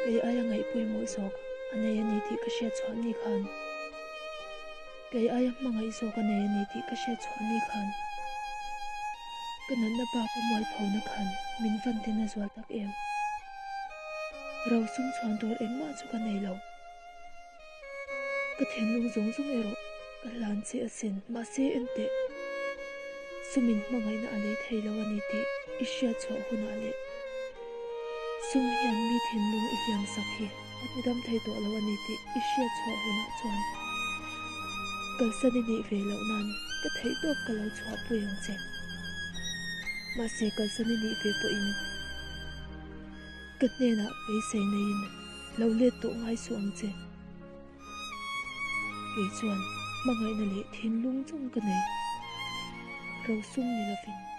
Kei aia ngaih pawimawh zawk a nei a ni tih ka hriat chhuah ni khan, kei aia hmangaih zawk a nei a ni tih ka hriat chhuah ni khan, ka natna bak a mualphona khan min van tin a zual tak em? Rosum chhuan tur engmah chu ka nei lo. Ka thinlung zawng zawng erawh ka hlan che asin, mahse enteh, sumin hmangaihna a lei thei lo a ni tih i hriat chhuah hunah leh sum hian mi thinlung i hliam sak hi a ti dam thei tawh lo a ni tih i hriat chhuah hunah chuan kalsan i nih ve loh nan ka theihtawp ka lo chhuahpui ang che. Mahse kalsan i nih ve pawhin ka hnenah beisei neiin Lo let tawh ngai suh ang che. Kei chuan hmangaihna leh thinlung chung ka nei. Rosum ni lovin.